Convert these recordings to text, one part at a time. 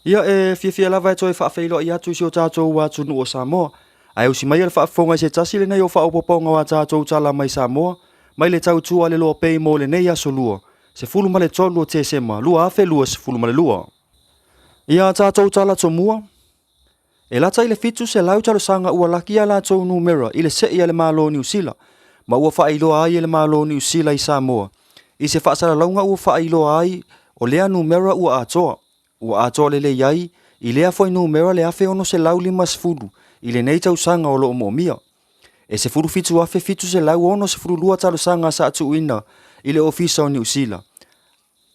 Ia, e fiafia lava e toe faafeiloai atu i si o tatou atunuu o Samoa. Ae usi maia le faafofoga i se tasi lenei o faaopoopoga o a tatou tala mai Samoa, mai le tautua a le Loa Pei mo lenei aso Lua, 13 o Tesema 2022. Ia a tatou tala tomua, e lata i le 700 talosaga ua laki a latou numera i le se'i a le Malo o Niu Sila, ma ua faailoa ai e le Malo o Niu Sila i Samoa i se faasalalauga ua faailoa ai o lea numera ua atoa. Ua atoa lelei ai i lea fuainumera le 1,650 i lenei tausaga o lo o moomia. E 17,762 talosaga sa tuuina i le Ofisa o Niu Sila,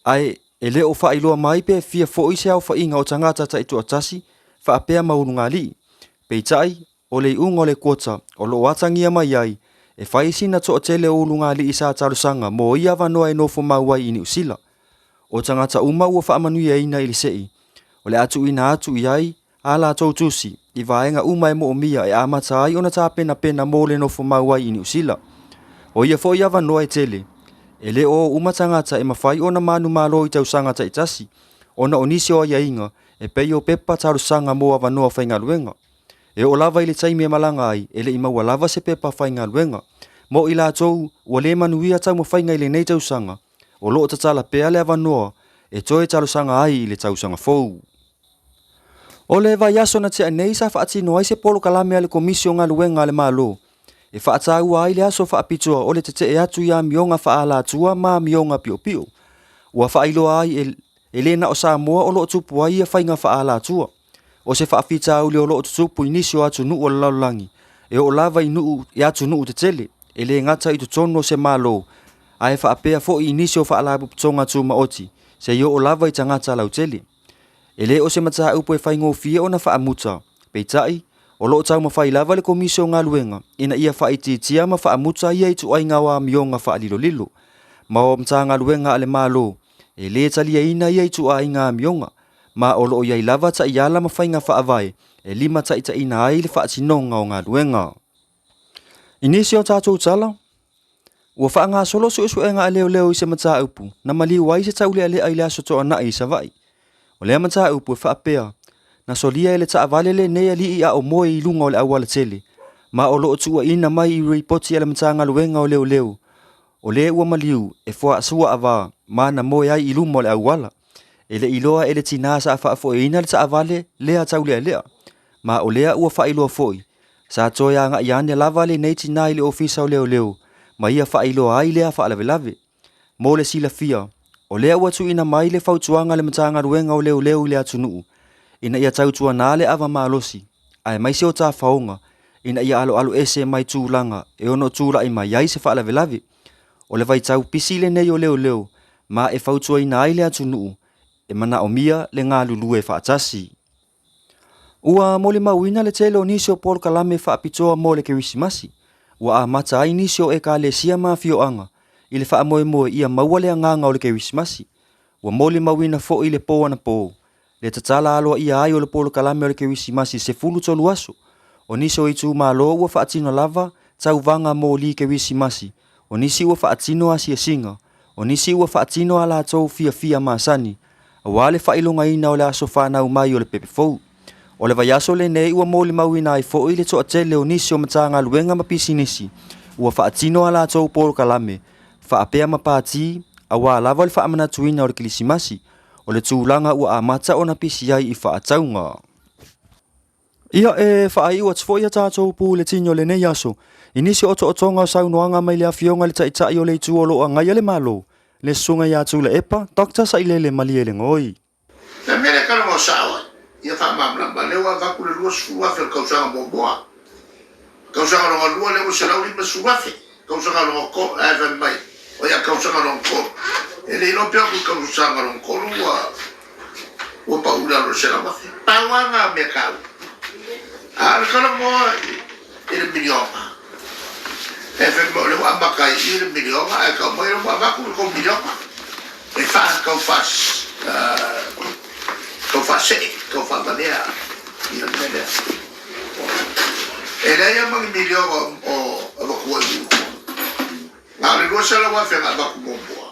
ae e le o faailoa mai pe fia foi se aofaiga o tagata taitoatasi faapea ma ulugalii. Peitai, o le iuga o le quota o lo o atagia mai ai, e fai sina toatele o ulugalii sa talosaga mo ia avanoa e nofo mau ai i Niu Sila. O tagata uma ua faamanuiaina i le se'i, o le a tuuina atu i ai a latou tusi i vaega uma e moomia e amata ai ona tapenapena mo le nofo mau ai i Niu Sila. O ia foi avanoa e tele, e le o o uma tagata e mafai ona manumalo i tausaga taitasi ona o nisi o aiaiga e pei o pepa talosaga mo avanoa faigaluega. E oo lava i le taimi e malaga ai, e le i maua lava se pepa faigaluega. Mo i latou ua le manuia taumafaiga i lenei tausaga, o lo o tatala pea le avanoa e toe talosaga ai i le tausaga fou. O le vaiaso na tea nei sa faatino ai se polokalame a le Komisi o Galuega a le Malo e faataua ai le aso faapitoa o le tetee atu i amioga faaalatua ma amioga piopio. Ua faailoa ai e E le na o Samoa o lo o tupu ai ia faiga faaalatua. O se faafitauli o lo o tutupu i nisi o atunuu o le lalolagi, e oo lava i nuu i atunuu tetele, e le gata i totonu o se Malo, ae faapea foi i nisi o faalapotopotoga tumaoti, seia oo lava i tagata lautele. E le o se mataupu e faigofie ona faamuta, peitai, o lo o taumafai lava le Komisi o Galuega ina ia faaitiitia ma faamuta ia ituaiga o amioga faalilolilo ma o Matagaluega a le Malo E le taliaina ia ituaiga amioga, ma o lo o i ai lava taiala ma faiga faavae e limataitaiina ai le faatinoga o galuega. I nisi o tatou tala, ua faagasolo suesuega a leoleo i se mataupu na maliu ai se taulealea i le Aso Toonai i Savaii. O lea mataupu e faapea, na solia e le taavale lenei alii a o moe i luga o le aualatele, ma o lo o tuuaiina mai i ripoti a le Matagaluega o Leoleo O le ua maliu e fuaasua ava ma na moe ai i luma o le auala. E le i iloa e le tinā sa faafoeina le taavale lea taulealea. Ma o lea ua faailoa foi, sa toe agai ane lava lenei tinā i le ofisa o leoleo ma ia faailoa ai lea faalavelave. Mo le silafia, o lea ua tuuina mai le fautuaga a le Matagaluega o Leoleo i le atunuu ina ia tautuana le ava malosi aemaise o tafaoga ina ia aloaloese mai tulaga e ono tulai mai ai se faalavelave. O le vaitau pisi lenei o leoleo ma e fautuaina ai le atunuu e manaomia le galulue faatasi. Ua molimauina le tele o nisi o polokalame faapitoa mo le Kerisimasi. Ua amata ai nisi o Ekalesia ma afioaga i le faamoemoe ia maua le agaga o le Kerisimasi. Ua molimauina foi le po anapo le tatala aloaia ai o le polokalame o le Kerisimasi 13 aso. O nisi o itumalo ua faatino lava tauvaga moli Kerisimasi, o nisi ua faatino asiasiga, o nisi ua faatino a latou fiafia masani, aua le faailogaina o le aso fanau mai o le pepe fou. O le vaiaso lenei ua molimauina ai foi le toatele o nisi o Matagaluega ma pisinisi ua faatino a latou polokalame faapea ma pati aua lava le faamanatuina o le Kerisimasi, o le tulaga ua amata ona pisi ai i faatauga. Ia, e faaiu atu foi a tatou puletini o lenei aso i nisi o otootoga o saunoaga mai le Afioga i le Taitai o le Itu o lo o agaia le Malo, le Susuga ia Tuilaepa Doctor Sailele Malielegaoi. Le mea lea talanoa sao ai, ia faamalamalama, lea ua avatu le 20,000 o le tausaga muamua, tausaga lona lua lea ua 150,000, tausaga lona tolu, ae fai mai, o ia tausaga lona tolu, e le iloa pe o atu i le tausaga lona tolu ua ua pau i lalo o le 100,000. Pau lava na mea taua. A o le talanoa i le miliona, e fai mai o lea ua amata ai i i le miliona ae tau mai o lea ua avatu le tou miliona. E fa tau fa tau faasee, tau faavalea ia le mea lea. E leai lava ma ni miliona o avatua i i. Na o le 200,000 na avatu muamua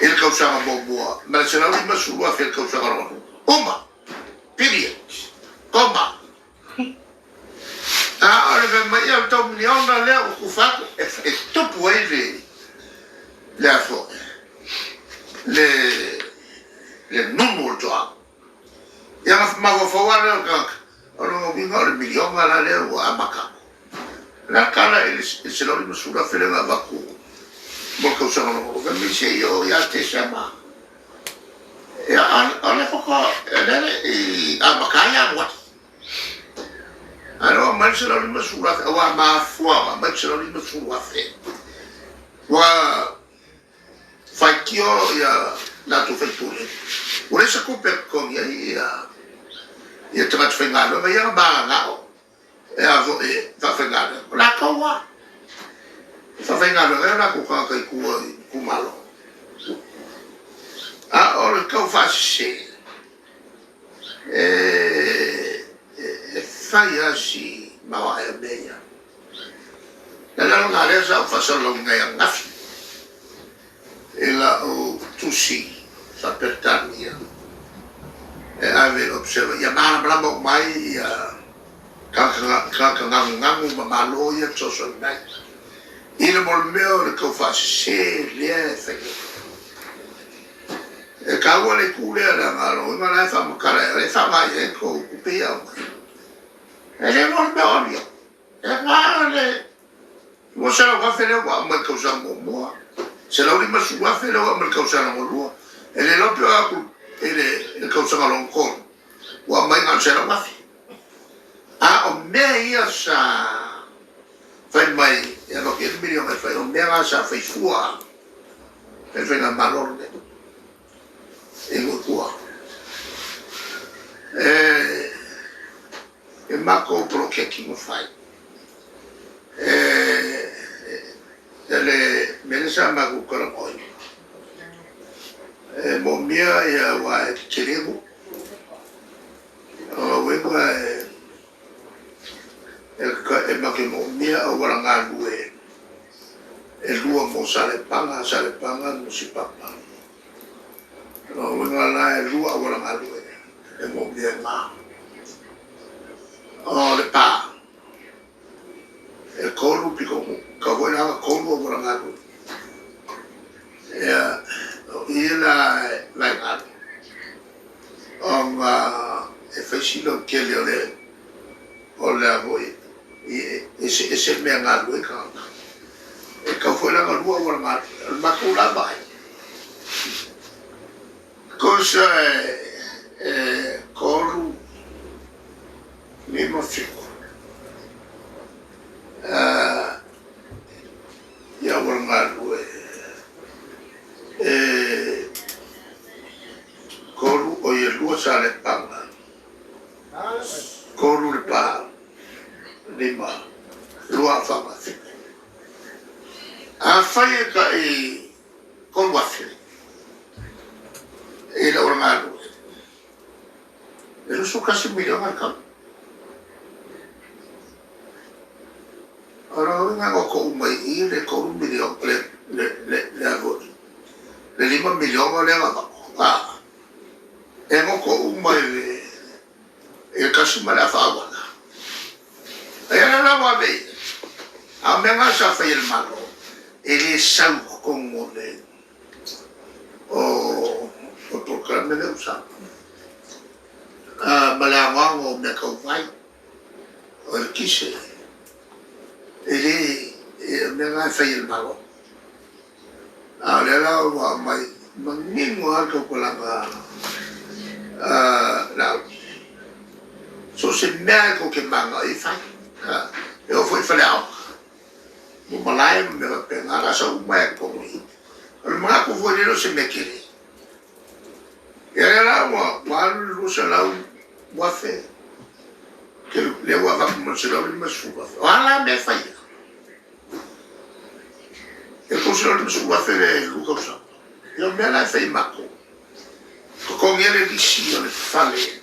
i le tausaga muamua ma le 150,000 i le tausaga lona lua. Uma! Period. Koma. A o le fai mai, ia o le tau miliona lea ua tufa atu e tupu ai le, le a foi, le, le nunu o le toau. Ia na mafaufau lava lea o le tagata, o lona uiga o le miliona la lea ua amata atu. O le a le tala i le $150,000 lea na avatu mo le tausaga lona lua? Fai mai se i oo ia Tesema. Ia, o lea faatoa, o lea e i amata ai Ianuari. A o lea ua aumai le $150,000, aua mafua ona aumai le $150,000, ua faitio ia latou faipule, ua leai se tupe e totogi ai ia tagata faigaluega ia na mananao e a foi e faafaigaluega. O latou lava e faafaigaluega ai o latou tagata i tua i itumalo. A o le tau faasese, e fai lava si maoae o mea ia. O le ala lena lea sa ou faasalalauina ai ananafi i lau tusi faa-Peretania e ave i le Observer ia malamalama uma ai ia tagata nagunangu ma Malo ia e fesoasoani mai i le mea o le tau faasese lea e fai nei. E taua le itu lea leaga o lona uiga o la e faamatala, o lea e faaaoga i ai tou tupe ia e aumai. E le iloa le mea o alu i ai. E na o le $200,000 lea ua aumai i le tausaga muamua, $150,000 lea ua aumai i le tausaga lona lua, e le iloa pe o atu i le tausaga lona tolu ua aumai na o le $100,000. A o mea ia sa fai mai e avatu i ai le miliona e fai, o mea na sa fai fua e le Faigamalo lenei i nuu i tua. E matou poloketi na fai e le mea lea sa matou talanoaina, e moomia ia aua e tetele nuu. O lona uiga e matou te moomia auala galue e lua mo Salepaga, Salepaga ma Sipapa. O lona uiga la e lua auala galue e moomia i ina. O Lepa, e tolu pitonuu, tatau foi la ona tolu auala galue. Ia, o i la e vaegalu ona e fai si lautele o le o le a foi e eseese mea e galulue ai tagata. E tatau foi la ona lua auala galue. O le matou la vaai, tusa e 3, 5, 7 ia auala galue e 3, oi e 2 Salepaga, 3 Lepa, 5, 2 Afaga, 7. Afai e tai 3,000 i le auala galue, e $21 miliona le tau. O lona uiga na ota uma i i le 3 miliona, le, le, le, le, a foi, le 5 miliona lea na avatu. A, e goto uma i le, i le tasi ma le afa auala. Ia lea la ua ave i ai. A o mea na sa fai e le Malo, e le sau i totonu o le o o polokalame lea ua sau. Ma le anoano o mea tau vai, o eletise, e le, o mea na e fai e le Malo. A o lea la ua aumai manino lava le tautalaga a Laauli, so o se mea lava e tou te mananao i ai, fai. E oo foi i faleaoga, mo malae ma mea faapena, o le a sau uma lava i totonu i i. O le manatu foi lea e le o se mea tele. Ia lea la ua alu le $200,000, lea ua avatu ma le $150,000. O a la mea e fai ai? E $350,000 le lua tausaga. Ia o mea la e fai e matou, totogi ai le lisi o le fale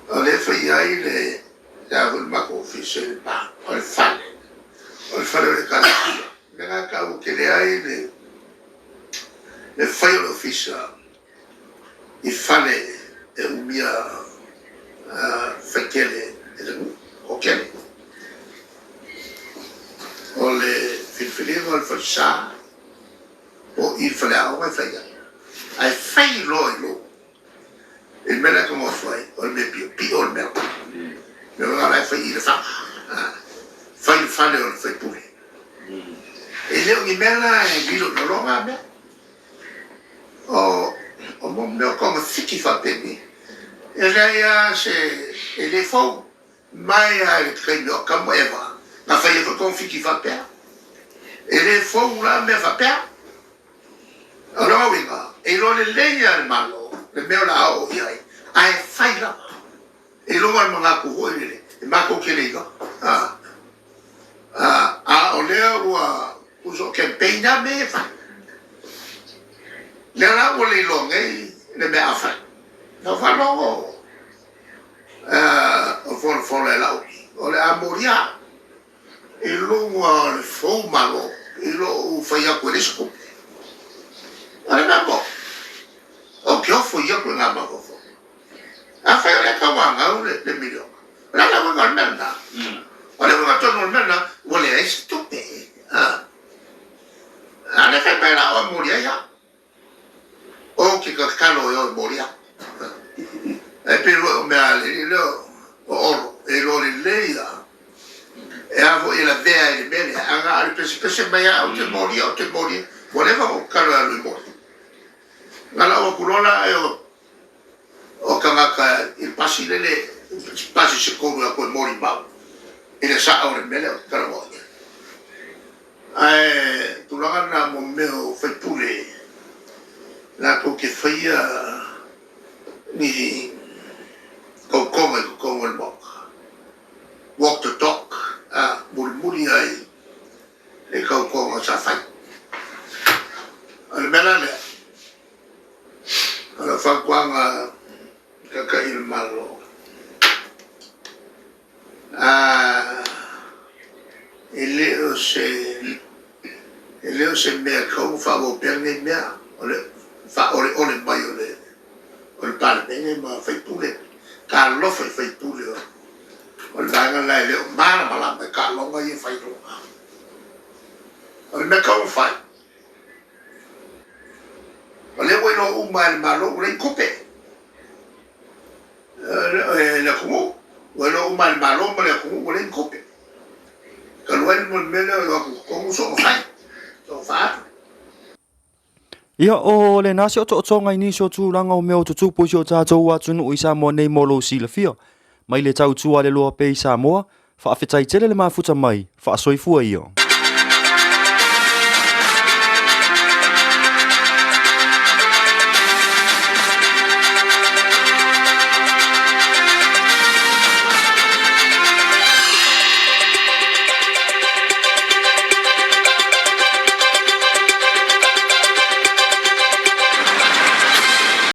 o lea e fai ai le a foi le matou ofisa i le pa, o le fale, o le fale o le Ekalesia. O le mea lena e taua tele ai le fai o le ofisa i fale e umia. filifiliga o le falesa po o i le faleaoga e fai ai. Ae fai loa i lou i le mea la e te nofo ai, o le mea piopio le mea. Mea o la e fai i le faga. Fai le fale o le faipule. E le o ni mea la e milolologa mea. O o mo mea o togafiti faapeni, e leai lava se, e le fou mai lava i le taimi o Atamu ma Eva na fai ai foi togafiti faapea. E le fou la mea faapea. O lona uiga, e iloa lelei lava e le Malo le mea o le a oo i ai, ae fai lava i luga o le manatu foi lele e matou te le iloa. A o lea ua uso campaign lava mea ia e fai. Lea la ua le iloa nei le mea a fai. Na ou faalogo o folafola e Laauli, o le a molia au i luga o le fou Malo i lou fai atu e leai se tupe. O le mea moni, ou te ofo i ia ituaiga mafaufauga. Afai o lea e tauanau le miliona, o le a le uiga o le mea lena? O le uiga tonu o le mea lena, ua leai se tupe. A o lea e fai mai o le a oe moli ai au. Ou te tatalo e oe moli au. E pei foi o mea a le alii lea o Olo, e iloa lelei lava e a foi e lavea ai i le mea lea, ae na o le pesepese mai lava, ou te molia, ou te molia. Ua leva ona ou tatalo e alu e moli. Na lau atu loa la o o tagata i le pasi lele, pasi se tolu e o atu e molimau i le sao o le mea lea ou te talanoa i ai. Ae tulaga na mo mea o faipule latou te faia ni tautoga i totonu o le Maota, walk the talk, a mulimuli ai le tautoga sa fai. O le mea la lea, O lau fautuaga Taitai o le Malo, e le o se e le o se mea e tatau ona faaauau pea lenei mea o le faaoleole mai o le o le Palemene ma sui usufono. Talofa i sui usufono o le vaega lena e le o malamalama i taaloga ia e fai i luga. O le mea e tatau ona fai, O lea ua iloa uma e le Malo ua leai ni tupe e le atunuu. Ua iloa uma e le Malo ma le atunuu ua leai ni tupe. Talu ai le mea lea o le o atu i totonu soona fai, soona faaalu. Ia, o lena se otootoga i nisi o tulaga o mea o tutupu i si o tatou atunuu i Samoa nei mo lou silafia. Mai le tautua a le Loa pea i Samoa, faafetai tele le mafuta mai, faasoifua ia.